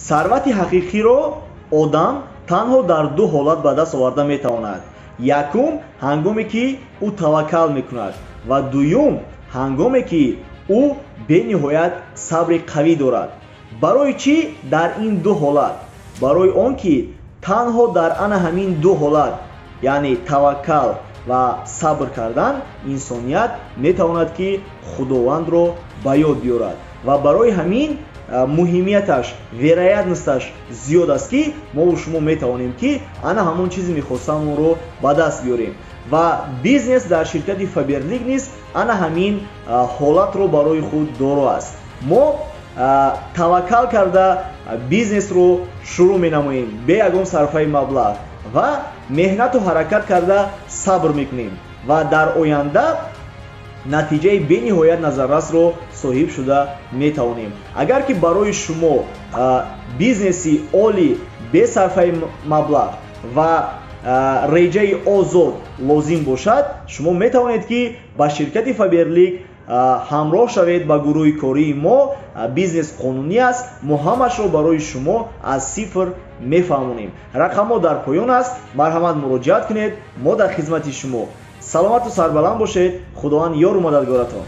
Сарвати ҳақиқиро одам танҳо дар ду ҳолат ба даст оварда метавонад. Якум, ҳангоме ки ӯ таваккал мекунад, ва дуюм, ҳангоме ки ӯ бениҳоят сабри қавӣ дорад. Барои чӣ дар ин ду ҳолат? Барои он ки танҳо дар ана ҳамин ду ҳолат, яъне таваккал ва сабр кардан, инсоният метавонад ки Худовандро ба ёд биёрад. Ва барои ҳамин муҳимияташ, вероятносташ зиёд аст, ки мову шумо метавонем ки ана ҳамон чизе мехостамонро ба даст биёрем. Ва бизнес дар ширкати Фаберлик низ ана ҳамин ҳолатро барои худ доро аст. Мо таваккал карда бизнесро шурӯъ менамоем бе ягон сарфаи маблағ ва меҳнату ҳаракат карда сабр мекунем ва дар оянда натиҷаи бениҳоят назаррасро соҳиб шуда метавонем. Агар ки барои шумо бизнеси олӣ бе сарфаи маблағ ва реҷаи озод лозим бошад, шумо метавонед ки ба ширкати Фаберлик ҳамроҳ шавед, ба гурӯҳи кории мо. Бизнес қонунӣ аст, мо ҳамашро барои шумо аз сифр мефаҳмонем. Рақамҳо дар поён аст, марҳамат, муроҷиат кунед, мо дар хизмати шумо. Саломату сарбаланд бошед, Худованд ёру мададгоратон.